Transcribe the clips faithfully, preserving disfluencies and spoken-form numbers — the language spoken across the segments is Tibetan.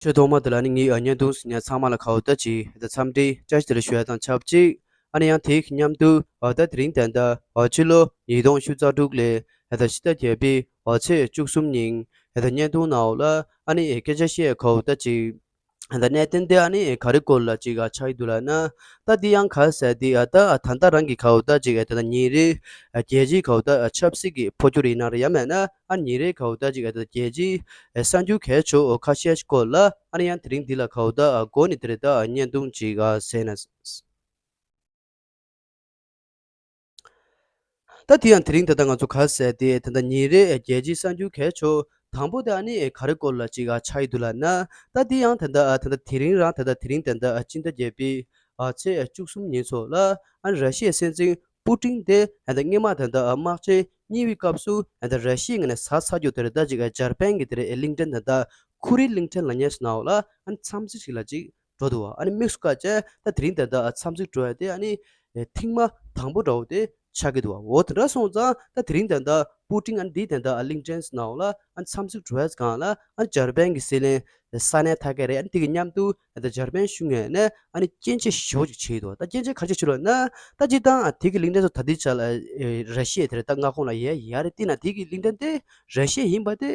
ཆེས་ཐོག་མ་དེ་ལ་ནི་ངའི་ཨ་བརྙན་ཐུང་གཟིགས་མཁན་ཚང་མ་ལ་ཁ་བོ་ད་ཅིག་ད་འཚམས་འདྲི་བཀྲ་ཤིས་བདེ་ལེགས་ཞུ་ཡ་དང་ཆབས་ཅིག་ཨ་ནི་ཡང་དེའི་མཉམ་དུ་ཨ་ད་དེ་རིང་ད་ལྟ་ཨ་ཕྱི་ལོ་ཉིས་སྟོང་ཉི་ཤུ་རྩ་དྲུག་ལོའི་ཨ་ད་ཕྱི་ཟླ་བརྒྱད་པའི་ཨ་ཚེས་བཅུ་གསུམ་ཉིན་ཨ་ད་བརྙན་ཐུང་ནང་ལ་ཨ་ནི་སྐད་ཆ་བཤད་ཁ་བོ་ད་ཅིག་ད་གནད་དོན་དེ་ཨ་ནི་ག་རེ་སྐོར་ལ་ཅིག་ཨ་ཆགས་ཀྱི་འདུག་ལབ་ན། ད་འདི་ཡང་ག་ཟེར་དེ་ཨ་ད་ད་ལྟ་རང་གི་ཁ་བོ་ད་ཅིག་ཨ་ད་ཉིན་རེ་རྒྱལ་སྤྱིའི་ཁ་བོ་ད་ཆབ་སྲིད་ཀྱི་འཕོ་འགྱུར་ཡིན་ན་རེད། ཡང་མེད་ན་ཨ་ཉིན་རེའི་ཁ་བོ་ད་ཅིག་ཨ་ད་རྒྱལ་སྤྱིའི་གསར་འགྱུར་གལ་ཆེ་ཤོས་ཁ་ཤས་སྐོར་ལ་ཨ་ནི་ཡང་དེ་རིང་འདི་ལ་ཁ་བོ་ད་འགོ་ནས་དེ་རེད་ད་བརྙན་ཐུང་ཅིག་ག་ཟེར་ན། ད་དེ་ཡང་དེ་རིང་ད་ལྟ་ང་ཚོ་ག་ཟེར་དེ་ད་ལྟ་ཉིན་རེ་རྒྱལ་སྤྱིའི་གསར་འགྱུར་གལ་ཆེ་ཤོས་དང་པོ་དེ་ཨ་ནི་ག་རེ་སྐོར་ལ་ཅིག་ཨ་ཆགས་ཡི་འདུག་ལབ་ན། ད་དེ་ཡང་ད་ལྟ་ད་ལྟ་དེ་རིང་རང་ད་ལྟ་དེ་རིང་ད་ལྟ་སྤྱི་ཟླ་བརྒྱད་པའི་ཨ་ཚེས་བཅུ་གསུམ་ཉིན་ཚོ་ལ་ཨ་ནི་ར་ཤི་ཡའི་སྲིད་འཛིན་པུ་ཏིན་དེ་ད་ལྟ་སྔོན་མ་ད་ལྟ་དམག་ཆེན་གཉིས་པའི་སྐབས་སུ་ད་ལྟ་ར་ཤི་ཡའི་ངོས་ནས་ཟ་ཚར་རྒྱུ་དེ་རེད། ད་ཅིག་འཇར་པན་གྱི་དེ་རེད་གླིང་ཕྲན་ད་ལྟ་ཁུ་རི་གླིང་ཕྲན་ལབ་མཁན་ཞིག་ནང་ལ་ཨ་ནི་འཚམས་གཟིགས་ཤིག་ལ་ཅིག་འགྲོ་འདུག་བ། ཨ་ནི་དམིགས་སུ་བཀར་བྱས་ད་དེ་རིང་ད་ལྟ་འཚམས་གཟིགས་འགྲོ་ཡ་དེ་ཨ་ནི་ཐེངས་མ་དང་པོ་འདྲ་བོ་དེ་ཆགས་ཀྱི་འདུག་བ། འོ་དེ་འདྲ་སོང་ཙང་ད་དེ་རིང་ད་ལྟ་པུ་ཏིན་ཨ་ནི་འདི་ད་ལྟ་ཨ་གླིང་ཕྲན་ནང་ལ་ཨ་ནི་འཚམས་གཟིགས་འགྲོ་ཡ་སྒང་ལ་ཨ་ནི་འཇར་པན་གྱི་སྲིད་བློན་ས་གནས་ཐ་ག་རེད། ཨ་ནི་དེ་གི་མཉམ་དུ་ད་ལྟ་འཇར་པན་གཞུང་ངོས་ནས་ཨ་ནི་སྐྱོན་བརྗོད་ཞེ་པོ་ཅིག་བྱས་ཡོད་འདུག་བ། ད་སྐྱོན་བརྗོད་ག་རེ་བྱས་བྱུང་ལབ་ན། ད་སྤྱིར་བཏང་དེ་གི་གླིང་ཕྲན་ཚོ་ད་ལྟའི་ཆ་ལ་ར་ཤི་ཡ་དེ་རེད་ད་མངའ་ཁོངས་ལ་ཡ་ཡ་རེད། དེ་ན་དེ་གི་གླིང་ཕྲན་དེ་ར་ཤི་ཡ་ཡིན་པ་དེ་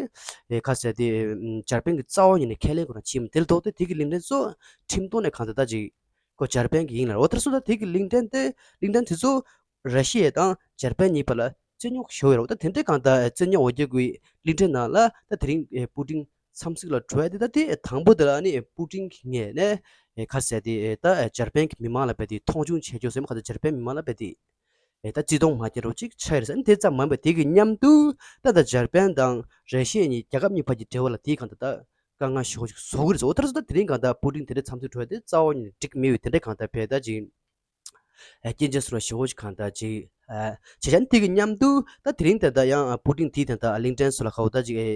ཨེ་ག་ཟེར་དེ་ཨམ་འཇར་པན་གྱི་རྩ་བ་ཉིད་ནས་ཁས་ལེན་ཁོ་རང་བྱེད་མི་དེ་ལ་ཐོག་དེ་དེ་གི་གླིང་ཕྲན་ཚོ་ཁྲིམས་ཐོག་ནས་གང་ལྟར་ད་ཅིག་ཁོ་འཇར་པན་གྱི་ཡིན་ལ། འོ་དེར་སོང་ད་དེ་གི་གླིང་ཕྲན་དེ་གླིང་ཕྲན་དེ་ཚོ་ར་ཤི་ཡ་དང་འཇར་པན་གཉིས་བར་ལ་རྩོད་རྙོག་ཞེ་པོ་ཡོད་རེད། འོ་ད་དེ་འདྲའི་གང་ལྟར་རྩོད་རྙོག་འོག་རྒྱག་གི་གླིང་ཕྲན་ནང་ལ་ད་དེ་རིང་པུ་ཏིན་འཚམས་གཟིགས་ལ་འགྲོ་ཡ་དེ་ད་དེ་དང་པོ་དེ་ལ་ནི་པུ་ཏིན་གྱི་ངོས་ནས་ག་ཟེར་དེ་ད་འཇར་པན་གྱི་མི་མང་ལ་བས་དེ་མཐོང་ཆུང་བྱས་ཆོག་ཟེར་མ་ག་ད་འཇར་པན་མི་མང་ལ་བས་དེ། ཨེ་ད་བརྩི་མཐོང་མ་སྐྱེ་རོགས་ཅིག་ཆགས་ཡོད་རེད་ཟེར། དེ་ཙམ་མ་ཡིན་པར་དེ་གི་མཉམ་དུ་ད་ལྟ་འཇར་པན་དང་ར་ཤི་ཡ་གཉིས་རྒྱལ་ཁབ་གཉིས་བར་གྱི་འབྲེལ་བ་ལ་དེའི་གང་ལྟར་ད་དཀའ་ངལ་ཞེ་པོ་ཅིག་བཟོ་གི་རེད་ཟེར། འོ་ད་ར་སོ་ད་དེ་རིང་གང་ལྟར་པུ་ཏིན་དེ་འདྲའི་འཚམས་གཟིགས་འགྲོ་ཡ་དེ་རྩ་བ་ཉིད་ནས་འགྲིག་མེད་པའི་དེ་འདྲའི་གང་ལྟར་བས་ད་ཅིག་ཨེ་སྐྱོན་བརྗོད་སོགས་ཞེ་པོ་ཅིག་གང་ལྟར་ཅིག་ཨེ་བྱས་ཙང་དེ་གི་མཉམ་དུ་ད་དེ་རིང་ད་ལྟ་ཡང་པུ་ཏིན་དེའི་ད་ལྟ་གླིང་ཕྲན་སུ་ལ་ག་བོ་ད་ཅིག་ཨེ་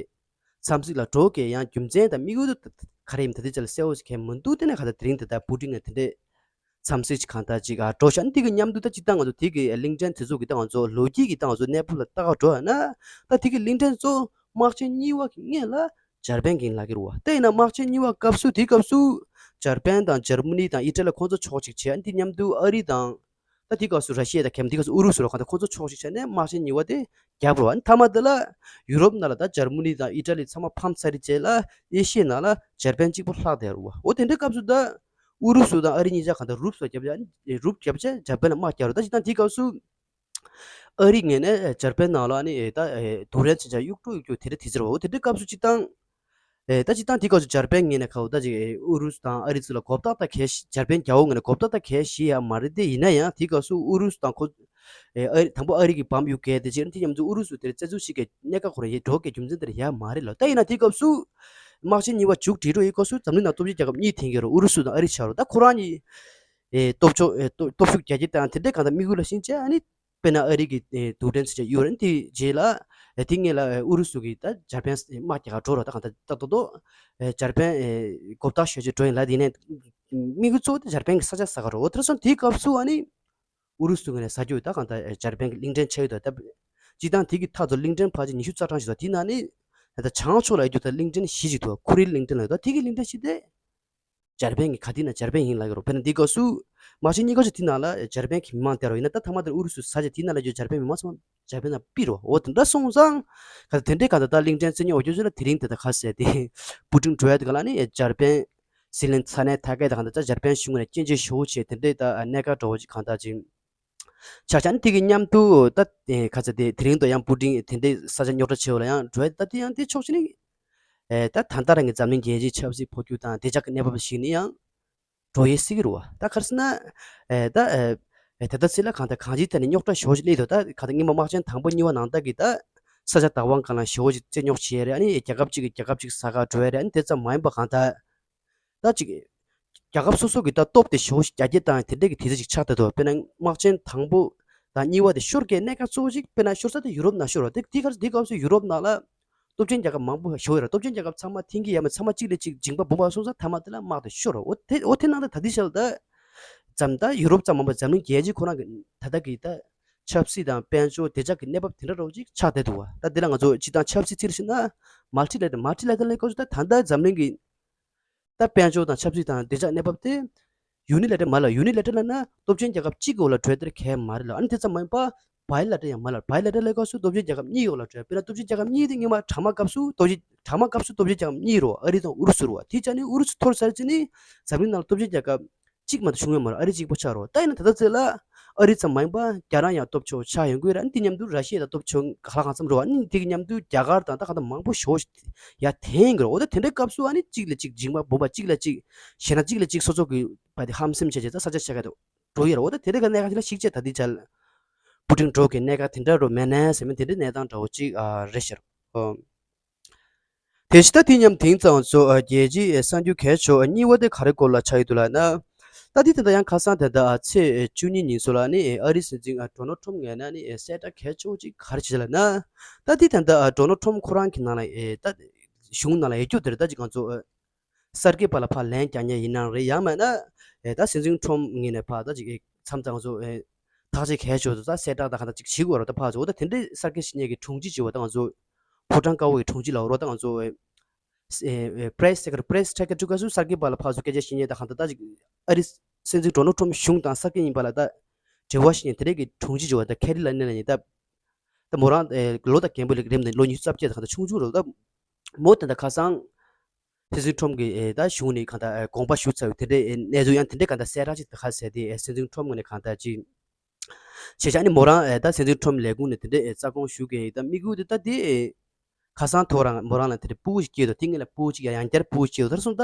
འཚམས་གཟིགས་ལ་འགྲོ་གི་ཡང་རྒྱུ་མཚན་དང་དམིགས་ཡུལ་དུ་ག་རེ་ཡིན་ད་དེ་ཅག་ལ་གསལ་བོ་ཞིག་གང་མི་འདུག་དེ་ནས་ག་ད་དེ་རིང་ད་ལྟ་པུ་ཏིན་ནས་དེ་འདྲའི་འཚམས་གཟིགས་ཅིག་གང་ལྟར་ཅིག་ཨ་འགྲོ་ཤག་དེ་གི་མཉམ་དུ་ད་ཅིག་ད་ང་ཚོ་དེ་གི་གླིང་ཕྲན་དེ་ཚོ་གི་ད་ང་ཚོ་ལོ་རྒྱུས་ཀྱི་ད་ང་ཚོ་གནས་བབ་ལ་ལྟ་ག་འགྲོ་ཡ་ན། ད་དེ་གི་གླིང་ཕྲན་ཚོ་དམག་ཆེན་གཉིས་པ་གི་སྔོན་ལ་འཇར་པན་གྱིས་ལབ་ཀྱི་རེད་བ། དེ་ཡིན་ན་དམག་ཆེན་གཉིས་པ་སྐབས་སུ་དེའི་སྐབས་སུ་འཇར་པན་དང་འཇར་མ་ནི་དང་ཨི་ཊ་ལི་ཁོང་ཚོ་ཕྱོགས་གཅིག་བྱས། དེ་མཉམ་དུ་ཨ་རི་དང་ད་དེའི་སྐབས་སུ་ར་ཤི་ཡ་དང་གལ་སྲིད་དེའི་སྐབས་སུ་ཨུ་རུ་སུ་རོ་གང་ལྟར་ཁོང་ཚོ་ཕྱོགས་གཅིག་བྱས་ནས་དམག་ཆེན་གཉིས་པ་དེ་བརྒྱབ་རེད་བ། མཐའ་མ་དེ་ལ་ཡུ་རོབ་ནང་ལ་ད་འཇར་མ་ནི་དང་ཨི་ཊ་ལི་ཚང་མ་ཕམ་ཚར་རྗེས་ལ་ཨེ་ཤི་ཡའི་ནང་ལ་འཇར་པན་གཅིག་པོ་ལྷག་བསྡད་རེད་བ། འོ་དེ་འདྲའི་སྐབས་སུ་ད་ཨུ་རུ་སུ་དང་ཨ་རི་གཉིས་ཆ་གང་ལྟར་རུབ་སོ་བརྒྱབ་བྱས་རུབ་བརྒྱབ་བྱས་འཇར་པན་ལ་དམག་རྒྱག་རེད། ད་ཅིག་ད་དེའི་སྐབས་སུ་ཨ་རིའི་ངོས་ནས་འཇར་པན་ནང་ལ་ནི་ད་རྡུང་རེས་བྱས་བྱས་གཡུག་དཀྲུག་གཡུག་རྒྱུ་དེ་འདྲ་དེ་ཟེར་བ། འོ་དེ་འདྲའི་སྐབས་སུ་སྤྱིར་བཏང་ཨེ་ད་སྤྱིར་བཏང་དེའི་སྐབས་སུ་འཇར་པན་ངོས་ནས་ག་བོ་ད་ཅིག་ཨེ་ཨུ་རུ་སུ་དང་ཨ་རི་ཚོ་ལ་མགོ་བཏགས་ད་གལ་ཞིག་འཇར་པན་རྒྱལ་པོ་ངོས་ནས་མགོ་བཏགས་ད་གལ་ཞིག་ཡ་མ་རེད། དེ་ཡིན་ན་ཡང་དེའི་སྐབས་སུ་ཨུ་རུ་སུ་དང་ཁོ་ཨེ་ཨ་རི་དང་པོ་ཨ་རི་གི་བམ་གཡུག་གལ་དེ་བྱས་ན་དེ་མཉམ་དུ་ཨུ་རུ་སུ་དེར་རྩ་འཛུགས་བྱེད་ཀྱི་གནད་འགག་ཁོ་རང་ཡེ་འགྲོ་གི་རྒྱུ་མཚན་དེར་ཡ་མ་རེད་ལ། ད་ཡིན་ན་དེའི་སྐབས་སུ་དམག་ཆེན་གཉིས་པ་མཇུག་སྒྲིལ་འགྲོ་ཡི་སྐབས་སུ་འཛམ་གླིང་ནང་སྟོབས་ཆེན་རྒྱལ་ཁབ་གཉིས་འཐེན་གྱི་རེད། ཨུ་རུ་སུ་དང་ཨ་རི་ཆགས་རེད། ད་ཁོ་རང་གཉིས་ཨེ་སྟོབས་ཤུགས་ཨེ་སྟོབས་སྟོབས་ཤུགས་རྒྱ་སྐྱེད་བཏང་དེ་འདྲའི་གང་ལྟར་དམིགས་ཡུལ་ལ་ཕྱིན་བྱས་ཨ་ནི་དཔེར་ན་ཨ་རི་གི་ཨེ་རྡུང་རེས་བྱས་ཡོད་རེད། དེ་རྗེས་ལ་ཨེ་དེ་སྔོན་ལ་ཨེ་ཨུ་རུ་སུ་གིས་ད་འཇར་པན་དམག་རྒྱག་ག་འགྲོ་རོགས་ད་གང་ལྟར་ད་ཏོག་ཏོག་ཨེ་འཇར་པན་ཨེ་མགོ་བཏགས་ཞོད་བྱེད་འགྲོ་ཡིན་ལབ། དེ་ནས་དམིགས་ཡུལ་གཙོ་བོ་དེ་འཇར་པན་གྱི་ས་ཆ་ཟ་ག་རོགས། འོ་དེར་སོང་དེའི་སྐབས་སུ་ཨ་ནི་ཨུ་རུ་སུ་ངོས་ནས་ཟ་རྒྱུ་ད་གང་ལྟར་ཨེ་འཇར་པན་གྱི་གླིང་ཕྲན་ཆགས་ཡོད་དོ། ད་སྤྱིར་བཏང་དེ་གི་མཐའ་ཚོ་གླིང་ཕྲན་ཕལ་ཆེར་ཉི་ཤུ་རྩ་གྲངས་ཤིག་འདུག་དེ་ནང་ནས་ད་བྱང་ཕྱོགས་ལ་ཡོད་རྒྱུ་ད་གླིང་ཕྲན་བཞི་ཅིག་འདུག་ཁུ་རིའི་གླིང་ཕྲན་ལ་ཡོད། ད་དེ་གི་གླིང་ཕྲན་བཞི་དེ་འཇར་པན་གྱི་ག་དེ་ན་འཇར་པན་ཡིན་ལབ་ཀྱི་རེད། དཔེར་ན་འདི་སྐབས་སུ་དམག་ཆེན་གཉིས་ཀ་ཅིག་དེ་ནང་ལ་འཇར་པན་གྱི་མི་མང་བསྡད་རོགས་ཡིན་ན། ད་ཐ་མ་དེར་ཨུ་རུ་སུ་ཟ་བྱས་དེ་ནང་ལ་ཡོད་འཇར་པན་མི་མང་ཚང་མ་འཇར་པན་ལ་ཕུད་རོགས། འོ་དེ་འདྲ་སོང་ཙང་ག་ད་དེ་འདྲའི་ག་ད་ད་གླིང་ཕྲན་རྩོད་རྙོག་འོ་ཅོ་ཅོ་ལ་དེ་རིང་དེ་ད་ག་ཟེར་དེ་པུ་ཏིན་འགྲོ་ཡ་དེ་ག་ལ་ནི་འཇར་པན་སྲིད་བློན་ས་གནས་ཐ་གས་ད་ག་ད་ད་འཇར་པན་གཞུང་ནས་སྐྱོན་བརྗོད་ཞེ་པོ་བྱས་དེ་འདྲའི་ད་གནད་འགག་འདྲ་བོ་ཅིག་གང་ལྟར་ཅིག་ཆགས་ཆགས་ནི་དེ་གི་མཉམ་དུ་ད་ཨེ་ག་ཚོད་དེ་དེ་རིང་དུ་ཡང་པུ་ཏིན་དེ་འདྲའི་ས་ཆ་རྙོག་དྲ་ཆེ་བ་ལ་ཡང་འགྲོ་ཡ་ད་དེ་ཡང་དེ་ཕྱོགས་གཅིག་ནས་ཨེ་ད་ད་ལྟ་རང་གི་འཛམ་གླིང་རྒྱལ་སྤྱིའི་ཆབ་སྲིད་འཕོ་འགྱུར་དང་བདེ་འཇགས་ཀྱི་གནས་བབ་ཞིག་ནི་ཡང་འགྲོ་ཡས་སྲིད་ཀྱི་རེད་བ། ད་ག་རེ་ཟེར་ན་ཨེ་ད་ཨེ་ཨེ་ད་ལྟ་ཚེ་ལ་གང་ལྟར་གང་ཅིའི་ཐད་ནས་རྙོག་དྲ་ཞེ་པོ་ཞིག་སླེབས་འདུག་ད་གང་ལྟར་སྔོན་མ་དམག་ཆེན་དང་པོ་གཉིས་པ་ནང་ལྟར་གྱི་ད་ས་ཆ་བདག་དབང་སྒང་ལ་ཞེ་པོ་ཞིག་རྩོད་རྙོག་བྱས་རེད། ཨ་ནི་རྒྱལ་ཁབ་གཅིག་གིས་རྒྱལ་ཁབ་གཅིག་ཟ་ག་འགྲོ་ཡ་རེད། ཨ་ནི་དེ་ཙམ་མ་ཡིན་པ་གང་ལྟར་ད་ཅིག་རྒྱལ་ཁབ་སོ་སོ་གི་ད་སྟོབས་དེ་ཞེ་པོ་ཞིག་རྒྱ་སྐྱེད་བཏང་ཡ་དེ་འདྲས་ཀྱི་དུས་ཚོད་ཅིག་ཆགས་བསྡད་འདུག་དཔེར་ན་དམག་ཆེན་དང་པོ་དང་གཉིས་པ་དེ་ཤོར་གྱི་གནད་འགག་གཙོ་བོ་ཅིག་དཔེར་ན་ཤོར་ས་དེ་ཡུ་རོབ་ནང་ཤོར་བ་དེ་དེ་ག་དེ་སྐབས་སུ་ཡུ་རོབ་ནང་ལ་སྟོབས་ཆེན་རྒྱལ་ཁབ་མང་པོ་ཞིག་ཡོད་རེད། སྟོབས་ཆེན་རྒྱལ་ཁབ་ཚང་མ་འཐེན་གྱི་ཡ་མེད། ཚང་མ་གཅིག་ལས་གཅིག་འཇིགས་པ་སྦོམ་པ་སོང་ཙང་མཐའ་མ་དེ་ལ་དམག་དེ་ཤོར་རེད། འོ་དེ་འོ་དེ་ནང་ལ་ད་ལྟའི་ཆར་ལ་ད་འཛམ་ད་ཡུ་རོབ་ཙམ་མ་ཡིན་པར་འཛམ་གླིང་རྒྱལ་སྤྱི་ཁོ་རང་གི་ད་ལྟ་གི་ད་ཆབ་སྲིད་དང་དཔལ་འབྱོར་བདེ་འཇགས་ཀྱི་གནས་བབ་དེ་འདྲ་འདྲ་བོ་ཅིག་ཆགས་བསྡད་འདུག་བ། ད་འདི་ལ་ང་ཚོ་སྤྱིར་བཏང་ཆབ་སྲིད་ཚིག་ལ་བཤད་ན་མལ་ཊི་ལེ་ཊ་མལ་ཊི་ལེ་ཊ་རལ་སྐོར་ཞིག་ད་ད་ལྟ་འཛམ་གླིང་གི་ ད་དཔལ་འབྱོར་དང་ཆབ་སྲིད་དང་བདེ་འཇགས་གནས་བབ་དེ། ཡུ་ནི་ལེ་ཊར་མ་ལབ། ཡུ་ནི་ལེ་ཊར་ལབ་ན་སྟོབས་ཆེན་རྒྱལ་ཁབ་གཅིག་གི་འོག་ལ་འགྲོ་ཡ་དེ་གལ་མ་རེད་ལབ། ཨ་ནི་དེ་ཙམ་མ་ཡིན་པ། བའི་ལེ་ཊར་ཡང་མ་ལབ། བའི་ལེ་ཊར་ལབ་སྐབས་སུ་སྟོབས་ཆེན་རྒྱལ་ཁབ་གཉིས་ཡོད་ལ་འགྲོ། དཔེར་ན་སྟོབས་ཆེན་རྒྱལ་ཁབ་གཉིས་དེ་སྔོན་མ་གྲང་དམག་སྐབས་སུ་སྟོབས་ཆེན། གྲང་དམག་སྐབས་སུ་སྟོབས་ཆེན་རྒྱལ་ཁབ་གཉིས་རེད། ཨ་རི་དང་ཨུ་རུ་སུ་རེད། དེ་ཆ་ནས་ཨུ་རུ་སུ་འཐོར་ཚར་རྗེས་ནི་འཛམ་གླིང་ནང་ལ་སྟོབས་ཆེན་རྒྱལ་ཁབ་གཅིག་མ་གཏོགས་བྱུང་ཡོད་མ་རེད། ཨ་རི་གཅིག་པོ་ཆགས་རེད། ད་ཡིན་ན་ད་ལྟ་ཚེ་ལ་ཨ་རི་ཙམ་མ་ཡིན་པ་རྒྱ་ནག་ཡང་སྟོབས་ཆེ་བོ་ཆགས་ཡོང་གི་རེད། ཨ་ནི་དེ་མཉམ་དུ་ར་ཤི་ཡ་དང་སྟོབས་ཆེ་བོ་ག་ལ་གང་འཚམ་རེད་བ། ཨ་ནི་དེ་གི་མཉམ་དུ་རྒྱ་གར་དང་ད་གང་ལྟར་མང་པོ་ཞེ་པོ་ཡར་འཐེན་གི་རེད། འོ་ད་དེ་འདྲའི་སྐབས་སུ་ཨ་ནི་གཅིག་ལ་གཅིག་འཇིགས་པ་སྦོམ་པ། གཅིག་ལ་གཅིག་ཞེད་སྣང་གཅིག་ལ་གཅིག་སོ་སོ་གི་བ་དེ་ཧམ་སེམས་བྱས་བྱས་ད་ས་ཆ་ཆ་ག་དུ་འགྲོ་ཡོད་རེད། འོ་ད་དེ་འདྲའི་ག་གནད་འགག་ཅིག་ལ་གཞིགས་བྱས་ད་དེ་ཆ་ལ། པུ་ཏིན་གྲོགས་ཀྱི་གནད་འགག་དེ་འདྲ་རུ་མེད་ནའི་ཟེར་མི་དེ་འདྲའི་གནས་སྟངས་འདྲ་བོ་ཅིག་ཨ་རེད་ཤག་ཨོ། དེ་བཞིན་ད་དེ་མཉམ་དེང་ཙང་ཚོ་ཨ་རྒྱལ་སྤྱིའི་གསར་འགྱུར་གལ་ཆེ་བ་གཉིས་པ་དེ་ག་རེ་སྐོར་ལ་ཆགས་ཡོད་འདུག་ལབ་ན། ད་དེ་དེ་འདྲ་ཡང་ཁ་སང་དེ་འདྲ་ཨ་ཚེས་བཅུ་གཉིས་ཉིན་ཚོ་ལ་ནི་ཨ་རིའི་སྲིད་འཛིན་ཨ་ཌོ་ནལ་ཊམ་ངོས་ནས་ནི་གསལ་བསྒྲགས་གལ་ཆེ་བོ་ཅིག་ག་རེ་བྱས་ལབ་ན། ད་དེ་དེ་འདྲ་ཨ་ཌོ་ནལ་ཊམ་ཁོ་རང་གི་ནང་ལ་ཨེ་ད་གཞུང་ནང་ལ་ཡོད་རྒྱུ་དེ་རེད། ད་ཅིག་ང་ཚོ་ཨ་གསར་འགོད་པ་ལ་ཕར་ལན་རྒྱག་མཁན་ཡིན་ནའང་རེད། ཡང་མིན་ན་ཨེ་ད་སྲིད་འཛིན་ཊམ་ངོས་ནས་ཕར་ད་ཅིག་ཨེ་མཚམས་མཚམས་ང་ཚོ་ཨེ་ཐག་གཅོད་གལ་ཆེ་བ་དང་གསལ་བསྒྲགས་དང་གང་ལྟར་ཅིག་བྱེད་དགོས་རེད། ད་ཕར་ཚུར་འོ་ད་དེ་འདྲའི་གསར་འགོད་བྱེད་མཁན་གྱི་དྲུང་ཆེ་ཅིག་ཡོད་པ་ད་ང་ཚོ་ཕོ་བྲང་དཀར་པོ་གི་དྲུང་ཆེ་ལབ་རོགས། ད་ང་ཚོ་ཨེ་ཨེ་པི་རེ་སི་སེ་ཀེ་རེ་ཊི་པི་རེ་སི་སེ་ཀེ་རེ་ཊི་སྐབས་སུ་གསར་འགོད་པ་ལ་ཕར་ཚུར་སྐད་ཆ་བཤད་མཁན་དང་གང་ལྟར་ད་ཅིག་ཨ་རི་སྲིད་འཛིན་ཌོ་ནལ་ཊམ་གཞུང་དང་གསར་འགོད་ཡིན་པ་ལ་ད་འབྲེལ་བ་བྱེད་མཁན་དེ་འདྲའི་གི་དྲུང་ཆེ་ཅིག་ཡོད་པ་ད་ཁེ་རི་ལ་ནེ་ལབ་མཁན། ད་ད་མོ་རང་ཨེ་ལོ་ད་རྒན་པོ་རེད། ད་ལོ་ཉི་ཤུ་རྩ་བརྒྱད་དང་གང་ལྟར་ཆུང་ཆུང་རེད། ད་མོ་དེ་འདྲ་ཁ་སང་སྲིད་འཛིན་ཊམ་གྱི་ཨེ་ད་གཞུང་ནས་གང་ལྟར་ཨེ་དགོངས་པ་ཞུ་ཚར་བའི་དེ་འདྲའི་ཨེ་གནས་ཚུལ་ཡང་དེ་འདྲའི་གང་ལྟར་གསལ་བསྒྲགས་ཅིག་ད་ག་ཟེར་ཏེ་ཨེ་སྲིད་འཛིན་ཊམ་ངོས་ནས་གང་ལྟར་ཅིག་བྱས་ཙང་ནི་མོ་རང་ཨེ་ད་སྲིད་འཛིན་ཊམ་ལས་ཁུངས་ནས་དེ་འདྲའི་ཨེ་རྩ་དགོངས་ཞུ་གི་ཡིན། ད་དམིགས་ཡུལ་དེ་ད་དེ་ཨེ་ཁ་སང་ཐོག་རང་མོ་རང་ལ་དེ་འདྲའི་སྤུ་གུ་ཞིག་སྐྱེས་འདུག་དེ་ངེད་ལ་སྤུ་གུ་གཅིག་ཡང་ཡང་བསྐྱར་སྤུ་གུ་སྐྱེས་འདུག་ད་སོང་ད་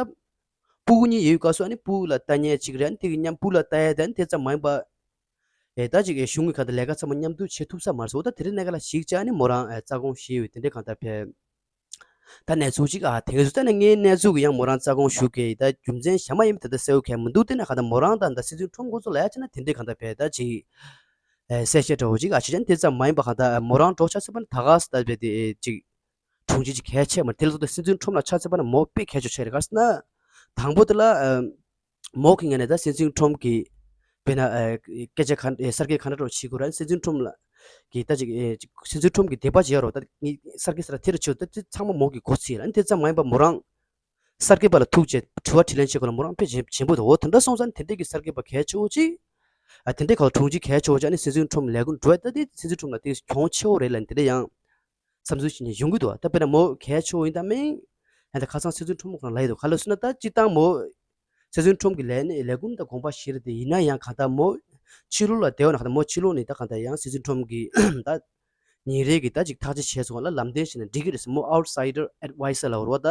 སྤུ་གུ་གཉིས་ཡོད་སྐབས་སུ་ཨ་ནི་སྤུ་གུ་ལ་ལྟ་མཁན་གཅིག་རེད། ཨ་ནི་དེ་གི་མཉམ་སྤུ་གུ་ལ་ལྟ་ཡ་དེ་ཨ་ནི་དེ་ཙམ་མ་ཡིན་པ། ཨེ་ད་ཅིག་ཨེ་གཞུང་གི་གང་ལྟར་ལས་ཀ་ཚང་མ་མཉམ་དུ་བྱེད་ཐུབ་ས་མ་རེད་ཟེར། འོ་ད་དེ་རིང་གནད་འགག་ལ་གཞིགས་བྱས་ནས་མོ་རང་ཨེ་རྩ་དགོངས་བཞེས་ཡོད། དེ་འདྲའི་གང་ལྟར་ཕེབས། ད་གནས་ཚུལ་ཅིག་ཨ་དེ་ཚོ་ད་ནི་ངའི་གནས་ཚུལ་གི་ཡང་མོ་རང་རྩ་དགོངས་ཞུ་གི་ད་རྒྱུ་མཚན་གཞན་མ་ཡིན་པ་དེ་ད་གསལ་པོ་གང་མི་འདུག་དེ་ན་གང་ལྟར་མོ་རང་དང་ད་སྲིད་འཛིན་ཁྲོམ་འགོ་ཚོ་ལ་ཡ་བྱས་ན་དེ་འདྲའི་གང་ལྟར་ཕེབས་ད་ཅིག་ཨེ་གསལ་བཤད་འདྲ་བོ་ཅིག་ཨ་བྱས་ཙང་དེ་ཙམ་མ་ཡིན་པ་གང་ལྟར་མོ་རང་འགྲོ་ཆ་ཚོད་པ་ནི་ད་ག་ས་ད་བས་དེ་ཅིག་དྲུང་ཆེ་ཅིག་གལ་ཆེ་མ་རེད། དེ་ལ་ད་སྲིད་འཛིན་ཁྲོམ་ལ་ཆ་ཚོད་པ་ན་མོ་དཔེ་གལ་ཆེ་ཆེ་རེད། ག་ཟེར་ན་དང་པོ་དེ་ལ་ཨ་མོ་གི་ངོས་ནས་ད་སྲིད་འཛིན་ཁྲོམ་གི་དཔེར་ན་ཨ་སྐད་ཆ་ག་ཨེ་གསར་འགོད་ག་འདྲ་འདྲ་བོ་བྱེད་དགོས་ར། སྲིད་འཛིན་ཁྲོམ་ལ་གི་ད་ཅིག་ཨེ་ཅིག་སྲིད་འཛིན་ཁྲོམ་གི་དད་པ་བྱེད་ཡ་རོ། ད་ངས་གསར་འགོད་ས་ལ་དེ་རུ་བྱེད་ད་དེ་ཚང་མ་མོ་གི་མགོ་ཚོས་ལ། དེ་ཙམ་མ་ཡིན་པ་མོ་རང་གསར་འགོད་པ་ལ་ཐུག་བྱས་དྲི་བ་དྲིས་ལན་བྱེད་དགོས་ལ་མོ་རང་དཔེ་བྱེད་བྱེད་པོ་འདུག་འོ་དེ་འདྲ་སོང་ཙང་དེ་འདྲས་ཀྱི་གསར་འགོད་པ་གལ་ཆེ་བོ་ཅིག་ཨ་དེ་འདྲས་ག་ལ་དྲུང་ཆེ་གལ་ཆེ་བོ་ཅིག་ཨ་ནི་སྲིད་འཛིན་ཁྲོམ་ལས་ཁུངས་འགྲོ་ད་དེ་སྲིད་འཛིན་ཁྲོམ་ལ་དེ་གྱོང་ཆེ་བོ་རེད་ལ་དེ་འདྲ་ཡང་བསམ་ཚུལ་ཞིག་ནས་ཡོང་གི་འདུག་ད་དཔེར་ན་མོ་གལ་ཆེ་བོ་ཡིན་ད་མིན་ཨ་ད་ཁ་སང་སྲིད་འཛིན་ཁྲོམ་གང་ལ་ཡོད་འདུག་ག་ལ་སུ་ན་ད་སྤྱིར་བཏང་མོ་སྲིད་འཛིན་ཁྲོམ་གྱི་ལས་ནི་ལས་ཁུངས་དང་དགོངས་པ་བཞེས་རེད་དེ་ཡིན་ན་ཡང་གང་ལྟར་མོ་ཕྱི་ལོགས་ལ་བསྡད་ཡོད་ན་གང་ལྟར་མོ་ཕྱི་ལོགས་ནས་ད་གང་ལྟར་ཡང་སྲིད་འཛིན་ཁྲོམ་གྱི་ད་ཉིན་རེ་གི་ད་ཅིག་ཐག་གཅོད་བྱས་སོང་ལ་ལམ་སྟོན་བྱས་ན་འགྲིག་གི་རེད་ཟེར། མོ་outsider advisor་ལ་བར་བ་ད་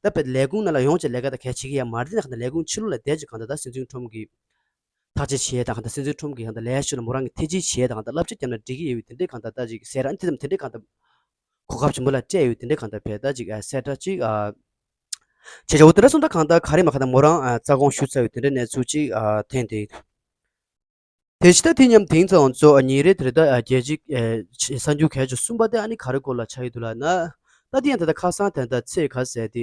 ད་དཔེ་ལས་ཁུངས་ནང་ལ་ཡོང་བྱས་ལས་ཀ་ད་གལ་བྱེད་ཀྱི་ཡ་མ་རེད། ད་གང་ལྟར་ལས་ཁུངས་ཕྱི་ལོགས་ལ་བསྡད་ཅིག་གང་ལྟར་ད་སྲིད་འཛིན་ཁྲོམ་གྱི་ཐག་གཅོད་བྱས་དང་གང་ལྟར་སྲིད་འཛིན་ཁྲོམ་གྱི་གང་ལྟར་ལས་ཤོར་ལ་མོ་རང་གི་ཐེ་ཇུས་བྱས་དང་གང་ལྟར་བསླབ་བྱ་བརྒྱབ་ན་འགྲིག་གི་ཡོད་པའི་དེ་འདྲའི་གང་ལྟར་ད་ཅིག་ཟེར་ཨ་ནི་དེ་ཙམ་དེ་འདྲའི་གང་ལྟར་གོ་སྐབས་ཆེན་པོ་ལ་སྤྲད་ཡོད་དེ་འདྲའི་གང་ལྟར་བས་ད་ཅིག་ཨ་གསལ་བསྒྲགས་ཅིག་ཨ་བྱས་བྱས་འོ་དེ་འདྲ་སོང་ད་གང་ལྟར་ག་རེ་མ་གང་ལྟར་མོ་རང་ཨ་རྩ་དགོངས་ཞུ་ཚར་ཡོད་དེ་འདྲའི་གནས་ཚུལ་ཅིག་ཨ་ཐོན་ཏེ། དེ་ཕྱི་ད་དེ་མཉམ་དེང་ཚང་ཚོ་ཉིན་རེ་དེར་ད་རྒྱལ་སྤྱི་གསར་འགྱུར་གལ་ཆེ་གསུམ་པ་དེ་ཨ་ནི་ག་རེ་སྐོར་ལ་ཆགས་ཡོད་འདུག་ལབ་ན། ད་དེ་ཡང་ད་ལྟ་ཁ་སང་ད་ལྟ་ཚེས་ག་ཟེར་དེ་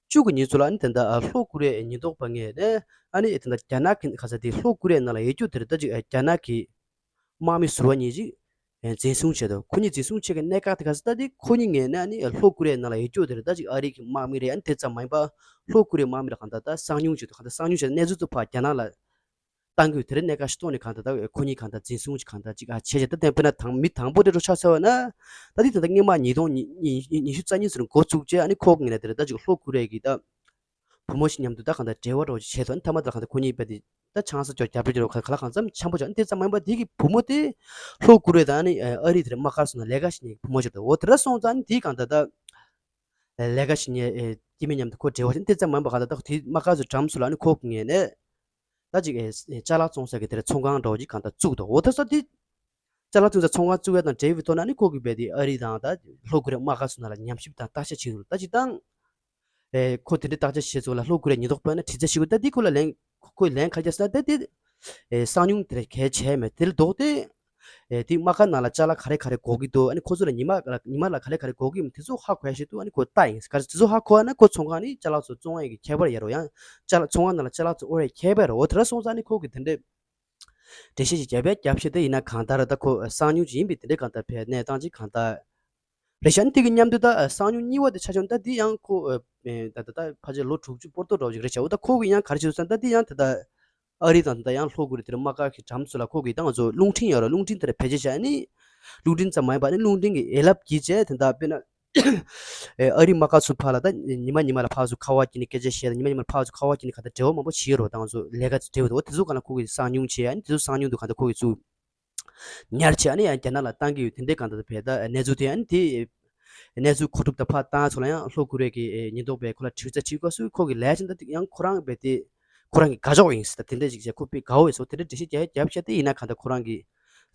བཅུ་གི་ཉིན་ཚོ་ལ་ཨ་ནི་ད་ལྟ་ལྷོ་ཀོ་རི་ཡའི་ཉེན་རྟོག་པ་ངོས་ནས་ཨ་ནི་ད་ལྟ་རྒྱ་ནག་གི་ག་ཟེར་དེ་ལྷོ་ཀོ་རི་ཡའི་ནང་ལ་ཡོད་རྒྱུ་དེར་ད་ཅིག་རྒྱ་ནག་གི་དམག་མི་ཟུར་པ་གཉིས་ཅིག་འཛིན་བཟུང་བྱས་འདུག་ཁོ་གཉིས་འཛིན་བཟུང་བྱས་ཀྱི་གནད་འགག་དེ་ག་ཟེར་ད་དེ་ཁོ་གཉིས་ངོས་ནས་ཨ་ནི་ལྷོ་ཀོ་རི་ཡའི་ནང་ལ་ཡོད་རྒྱུ་དེར་ད་ཅིག་ཨ་རི་གི་དམག་མི་རེད། ཨ་ནི་དེ་ཙམ་མ་ཡིན་པ་ལྷོ་ཀོ་རི་ཡའི་དམག་མི་ལ་གང་ལྟར་ད་གསང་མྱོང་བྱས་འདུག་གང་ལྟར་གསང་མྱོང་བྱས་ནས་གནས་ཚུལ་ཚོ་ཕར་རྒྱ་ནག་ལ་བཏང་གི་ཡོད། དེ་རིང་གནད་འགག་ཞིག་གཏོང་ནས་གང་ལྟར་ད་ཁོ་གཉིས་གང་ལྟར་འཛིན་བཟུང་ཅིག་གང་ལྟར་ཅིག་ཨ་བྱས་བྱས་ད་དེ་དཔེར་ན་དང་མི་དང་པོ་དེ་འདྲ་ཆགས་ཚར་བ་ན། ད་དེ་ད་ལྟ་སྔོན་མ་ཉིས་སྟོང་ཉི་ཤུ་རྩ་གཉིས་ཚོ་ལ་འགོ་བཙུགས་རྗེས་ཨ་ནི་ཁོ་གི་ངོས་ནས་དེ་ལ་ད་ཅིག་ལྷོ་ཀོ་རི་ཡ་གི་ད་བུ་མོ་ཞིག་མཉམ་དུ་ད་གང་ལྟར་འབྲེལ་བ་འདྲ་བོ་ཅིག་བྱས་སོང་། ཨ་ནི་མཐའ་མ་ད་གང་ལྟར་ཁོ་གཉིས་དཔེ་དེ་ད་ཆང་ས་ཅོག་རྒྱབ་རེས་འདྲ་བོ་ག་ལ་གང་འཚམ་འཆམ་པོ་བྱས། ཨ་ནི་དེ་ཙམ་མ་ཡིན་པ་དེ་གི་བུ་མོ་དེ་ལྷོ་ཀོ་རི་ཡ་དང་ཨ་ནི་ཨ་རི་དེ་ལ་དམག་སྒར་སོང་ན་ལས་ཀ་བྱེད་མཁན་གྱི་བུ་མོ་ཅིག་རེད། འོ་དེ་འདྲ་སོང་ཙང་ཨ་ནི་དེ་གང་ལྟར་ད། ལས་ཀ་བྱེད་མཁན་ཨེ་སྐྱེ་དམན་མཉམ་དུ་ཁོ་འབྲེལ་བ་བྱས། དེ་ཙམ་མ་ཡིན་པ་གང་ལྟར་ད་དེ་དམག་སྒར་ཚོ་གྲམ་ཚོ་ལ་ནི་ཁོ་གི་ངོས་ནས་ད་ཅིག་ཨེ་ཅ་ལག་བཙོང་ས་གི་དེར་ཚོང་ཁང་འདྲ་བོ་ཅིག་གང་ལྟར་བཙུགས་འདུག་འོ་ད་སོ་དེ་ཅ་ལག་བཙོང་ས་ཚོང་ཁང་བཙུགས་ཡ་དང་འབྲེལ་བའི་ཐོག་ན་ནི་ཁོ་གི་རྦད་དེ་ཨ་རི་དང་ད་ལྷོ་ཀོ་རི་ཡ་དམག་སྒར་ཚོ་ནང་ལ་ཉམས་ཞིབ་དང་བརྟག་དཔྱད་བྱེད་དགོས། ད་ཅིག་དང་ཨེ་ཁོ་དེ་འདྲའི་བརྟག་དཔྱད་བྱེད་ཚུལ་ལ་ལྷོ་ཀོ་རི་ཡ་ཉེན་རྟོག་པ་ནས་དྲི་རྩད་བྱེད་དགོས། ད་དེ་ཁོ་ལ་ལན་ཁོས་ལན་ག་རེ་བརྒྱབ་ཟེར་ན་ད་དེ་ཨེ་གསང་མྱོང་དེར་གལ་ཆེ་མེད། དེ་ལ་ལྡོག་སྟེ། ཨེ་དེ་དམག་སྒར་ནང་ལ་ཅ་ལག་ག་རེ་ག་རེ་དགོས་ཀྱི་འདུག་ཨ་ནི་ཁོ་ཚོ་ལ་ཉི་མ་ལ་ཉི་མ་ལ་ག་རེ་ག་རེ་དགོས་ཀྱི་ཡོད་མེད་དེ་ཚོ་ཧ་གོ་ཡ་ཞིག་འདུག་ཨ་ནི་ཁོ་ལྟ་ཡིན། ག་རེ་དེ་ཚོ་ཧ་གོ་བ་ན་ཁོ་ཚོང་ཁང་ནི་ཅ་ལག་ཚོ་བཙོང་ཡ་གི་ཁྱད་པར་ཡོད་རེད། ཡང་ཅ་ལག་ཚོང་ཁང་ནང་ལ་ཅ་ལག་ཚོ་དབོར་ཡ་ཁྱད་པར་ཡོད་རེད། འོ་དེ་འདྲ་སོང་ཙང་ཨ་ནི་ཁོ་གི་དེ་འདྲའི་འགྲེལ་བཤད་ཅིག་རྒྱབ་ཡ་རྒྱབ་ཤེས་དེ་ཡིན་ན་གང་ལྟར་ད་ཁོ་གསང་མྱོང་ཅིག་ཡིན་པའི་དེ་འདྲའི་གང་ལྟར་བས་གནས་སྟངས་ཅིག་གང་ལྟར་ རེད་ཤག་ནི་དེ་གི་མཉམ་དུ་ད་གསང་ཉུལ་གཉིས་པ་དེ་ཆ་བཞག་ན་ད་དེ་ཡང་ཁོ་ཨ་ད་ད་ད་ཕལ་ཆེར་ལོ་དྲུག་ཅུ་སྤོར་ཏོ་འདྲ་བོ་ཅིག་རེད་ཤག་འོ་ད་ཁོ་གི་ཡང་ག་རེ་བྱེད་འདུག་ཟེར་ན་ད་དེ་ཡང་ད་ད་ཨ་རི་དང་ད་ཡང་ལྷོ་ཀོ་རི་ཡ་དེར་དམག་སྒར་གྱི་འགྲམ་ཚོ་ལ་ཁོ་གིས་ད་ང་ཚོ་རླུང་འཕྲིན་ཡོད་ར། རླུང་འཕྲིན་དེར་བེད་སྤྱོད་བྱས་ནི། རླུང་འཕྲིན་ཙམ་མ་ཡིན་པ་ནི་རླུང་འཕྲིན་གྱི་ཡན་ལག་བརྒྱུད་བྱས་དེ་འདྲ་དཔེར་ན། ཨ་རི་དམག་སྒར་ཚོ་ཕར་ལ་ད་ཉི་མ་ཉི་མ་ལ་ཕར་ཚུར་ཁ་པར་བརྒྱུད་ནས་སྐད་ཆ་བཤད་དང་། ཉི་མ་ཉི་མ་ལ་ཕར་ཚུར་ཁ་པར་བརྒྱུད་ནས་ག་ད་འབྲེལ་བ་མང་པོ་བྱེད་རོགས་དང་ཚོ་ལས་ཀ་ཚོ་འབྲེལ་བ་འདུག་འོ་དེ་ཚོ་གང་ལ་ཁོ་གིས་གསང་ཉུལ་བྱས། ཨ་ནི་དེ་ཚོ་གསང་ཉུལ་འདུག་གང་ལྟར་ཁོ་གིས་ཚུར་ཉར་བྱས། ཨ་ནི་ཡང་རྒྱ་ནག་ལ་བཏང་གི་ཡོད། དེ་འདྲའི་གང་ལྟར་བས་ད་གནས་ཚུལ་དེ་ཨ་ནི་དེ་གནས་ཚུལ་མཁོ་སྒྲུབ་དང་ཕར་བཏང་ཚོ་ལ་ཡང་ལྷོ་ཀོ་རི་ཡ་གི་ཉེན་རྟོག་པས་ཁོ་ལ་དྲི་རྩད་བྱེད་སྐབས་སུ་ཁོ་གིས་ལས་ཀྱང་ད་ཡང་ཁོ་རང་བས་དེ་ཁོ་རང་གི་དགའ་ཕྱོགས་ཡིན་ཟེར། ད་དེ་འདྲ་ཞིག་བྱས་ཁོ་དཔེ་དགའ་བོ་ཡིན་ཟེར། དེ་འདྲ་འགྲེལ་བཤད་རྒྱབ་རྒྱབ་བྱས་ཏེ་ཡིན་ན་གང་ལྟར་ཁོ་རང་གིས་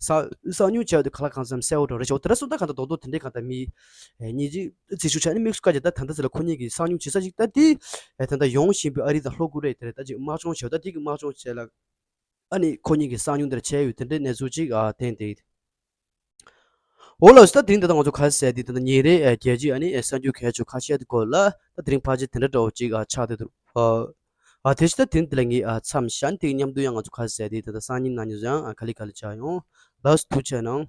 གསང་གསང་ཉུལ་བྱས་ཏེ་གང་ལ་གང་འཚམ་གསལ་བོ་འདྲ་རེད་ཤག་འོ་དེ་འདྲ་སོང་ད་གང་ལྟར་རྡོག་རྡོག་དེ་འདྲའི་གང་ལྟར་མི་ཉེས་ཅིག་རྩིས་ཞུ་བྱས་ནི་དམིགས་སུ་བཀར་བྱས་ད་ད་ལྟ་ཚེ་ལ་ཁོ་གཉིས་ཀྱིས་གསང་ཉུལ་བྱེད་ས་ཞིག་ད་དེ་ད་ལྟ་ཡོང་བཞིན་པའི་ཨ་རི་དང་ལྷོ་ཀོ་རི་ཡ་དེ་རེད། ད་ཅིག་དམག་སྦྱོང་བྱས་ད་དེ་གི་དམག་སྦྱོང་བྱས་ལ། ཨ་ནི་ཁོ་གཉིས་ཀྱིས་གསང་ཉུལ་འདིར་བྱས་ཡོད། དེ་འདྲའི་གནས་ཚུལ་ཅིག་ཨ་བསྟན་ཏེ། འོ་ལགས་སོ། ད་དེ་རིང་འདི་ད་ང་ཚོ་ག་རེ་ཟེར་དེ་ད་ལྟ་ཉིན་རེ་རྒྱལ་སྤྱིའི་ཨ་ནི་གསར་འགྱུར་གལ་ཆེ་ཁ་ཤས་དེ་སྐོར་ལ་ད་དེ་རིང་ཕལ་ཆེར་དེ་འདྲ་འདྲ་བོ་ཅིག་ཨ་ཆགས་བསྡད་འདུག་ཨ་དེ་ཕྱི་ད་དེ་རིང་འདི་ལ་ངས་ཨ་མཚམས་བཞག་དེ་གི་མཉམ་དུ་ཡང་ང་ཚོ་ག་རེ་ཟེར་དེ་ད་ལྟ་སང་ཉིན་གནངས་ཉིན་ཡང་ཨ་ག་ལེ་ག་ལེ་བྱ་ཡོང་། ལགས་སོ། ཐུགས་རྗེ་གནང་།